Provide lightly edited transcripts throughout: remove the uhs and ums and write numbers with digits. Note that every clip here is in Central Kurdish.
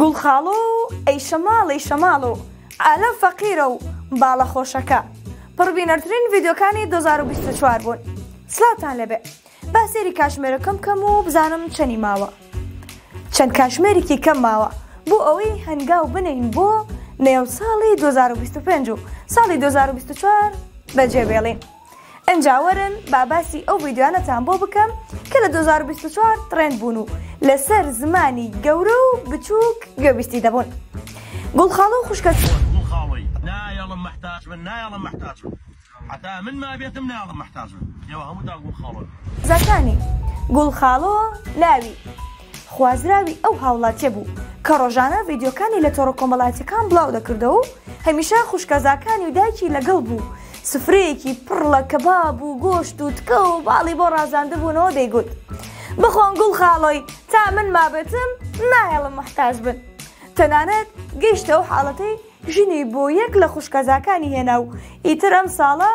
گوڵ خاڵۆ و ئەی شەماڵ ئەی شەماڵ و عالەم فەقیرە و باڵە خۆشەکە پڕبینەرترین ڤیدیۆکانی 2024 بوون. سلاوتان لێبێ. با سەیری کاتژمێرەکەم بکەم و بزانم چەنی ماوە. چەند کاتژمێرێکی کەم ماوە بۆ ئەوەی هەنگاو بنێین بۆ نێو ساڵی 2025 و ساڵی 2024 بەجێ بێڵین. ئنجا وەرن با باسی ئەو ڤیدیۆیانەتان بۆ بکەم کە لە 2024 trend بوون و لەسەر زمانی گەورە و بچووک گوێبیستی دەبوون. گوڵ خاڵۆ و خوشکە. گوڵ خاڵۆی نایەڵم مەحتاج بن نایەڵم مەحتاج بن حەتا من مابێتم نایەڵم مەحتاج بن ئێوە هەمووتان گوڵ خاڵۆن. زاکانی گوڵ خاڵۆ ناوی خوازراوی ئەو هاوڵاتیە بوو کە ڕۆژانە ڤیدیۆکانی لە تۆڕە کۆمەڵایەتیەکان بڵاو دەکردەوە و هەمیشە خوشکەزاکانی و دایکی لەگەڵ بوو سفرەیەکی پڕ لە کەباب و گۆشت و تکە و باڵی بۆ ڕازاندبوونەوە دەیگوت بخۆن گوڵ خاڵۆی تا من مابێتم ناهێڵم موحتاج بن تەنانەت گەیشتە ئەو حاڵەتەی ژنی بۆ یەک لە خوشکەزاکانی هێنا و ئیتر ئەم ساڵە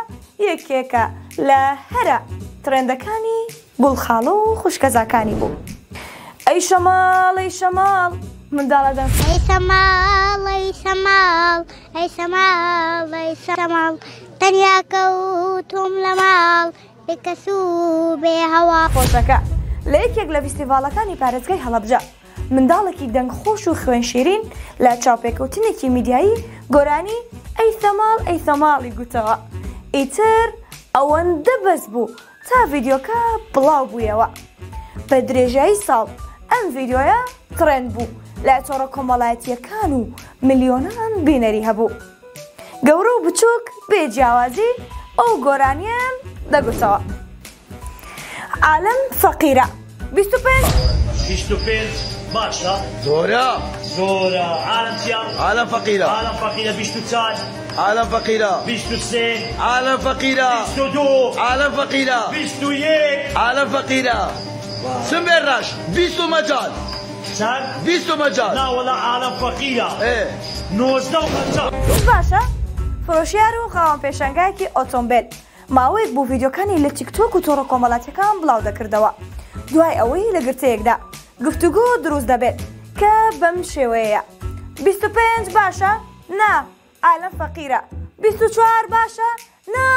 یەکێکە لە هەرە ترێندەکانی گوڵ خاڵۆ و خوشکەزاکانی بوو. ئەی شەماڵ ئەی شەماڵ منداڵە دەنگ. ئەی شەماڵ ئەی شەماڵ ئەی شەماڵ ئەی شەماڵ تەنیا کەوتووم لە ماڵ بێ کەس و بێ هەواڵ. خۆشەکە لە یەکێک لە ڤیستیڤاڵەکانی پارێزگای هەڵەبجە منداڵێکی دەنگ خۆش و خوێن شیرین لە چاوپێکەوتنێکی میدیایی گۆرانی ئەی ثەماڵ ئەی ثەماڵی گوتەوە ئیتر ئەوەندە بەس بوو تا ڤیدیۆکە بڵاو بوویەوە. بە درێژایی ساڵ ئەم ڤیدیۆیە trend بوو لە تۆڕە کۆمەڵایەتییەکان و ملیۆنان بینەری هەبوو. گەورە و بچووک بێ جیاوازی ئەو گۆرانییەیان دەگوتەوە. عالەم فەقیرە. 25. 25 باشە. زۆرە. زۆرە. عالەم چیە؟ عالەم فەقیرە. عالەم فەقیرە. 24. عالەم فەقیرە. 23. عالەم فەقیرە. 22. عالەم فەقیرە. 21. عالەم فەقیرە. سمبێ ڕەش. 20 و مەجال. چەند؟ 20 و مەجال. نا وەڵا عالەم فەقیرە. ئێ. 19 و مەجال. باشە فرۆشیار و خاوەن پێشانگایەکی ئۆتۆمبێل ماوەیەک بوو ڤیدیۆکانی لە تیکتۆک و تۆڕە کۆمەڵاتیەکان بڵاو دەکردەوە دوای ئەوەی لە گرتەیەکدا گفتوگۆ دروست دەبێت کە بەم شێوەیەیە 25 باشە نا عالەم فەقیرە 24 باشە نا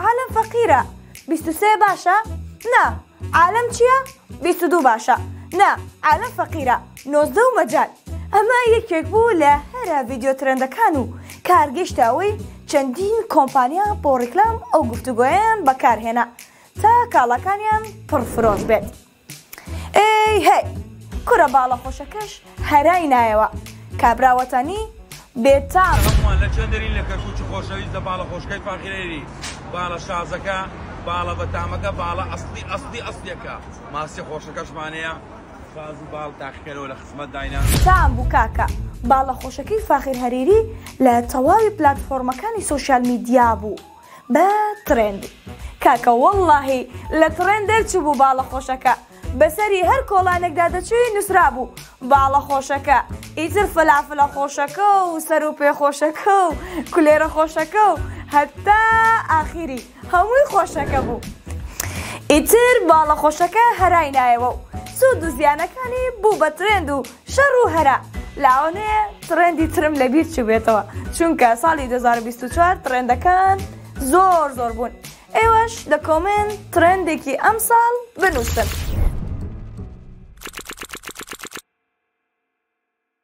عالەم فەقیرە 23 باشە نا عالەم چیە 22 باشە نا عالەم فەقیرە 19 و مەجال ئەمە یەکێک بوو لە هەرە ڤیدیۆ trend ەکان و کار گەیشتە ئەوەی چەندین کۆمپانیا بۆ ڕیکلام ئەو گفتوگۆیەیان بەکارهێنا تا کاڵاکانیان پڕ فرۆش بێت. ئێی هەی کورە باڵە خۆشەکەش هەرای نایەوە کابرا وەتەنی بێتام. هەمووان لە چەند دەرین لە کەرکوکی خۆشەویست لە باڵە خۆشکەی فاخیرەیری باڵە شازەکە باڵە بەتامەکە باڵە ئەسڵی ئەسڵی ئەسڵیەکە ماسیە خۆشەکەشمان هەیە شاز و باڵ تاقیکەرەوە لە خزمەت داینە. تام بوو کاکە باڵە خۆشەکەی فاخیر هەریری لە تەواوی پلاتفۆرمەکانی social media بوو بە trend کاکە وەڵاهی لە trend دەرچووبوو باڵە خۆشەکە بەسەری هەر کۆڵانێکدا دەچووی نووسرابوو باڵە خۆشەکە ئیتر فەلافلە خۆشەکە و سەر و پێ خۆشەکە و کولێرە خۆشەکە و هەتا ئاخیری هەمووی خۆشەکە بوو. ئیتر باڵە خۆشەکە هەرای نایەوە و سوود و زیانەکانی بوو بە trend و شەڕ و هەرا. لاوەنەیە trend ی ترم لەبیر چووبێتەوە چونکە ساڵی 2024 trend ەکان زۆر زۆر بوون. ئێوەش لە comment trend ێکی ئەمساڵ بنووسن.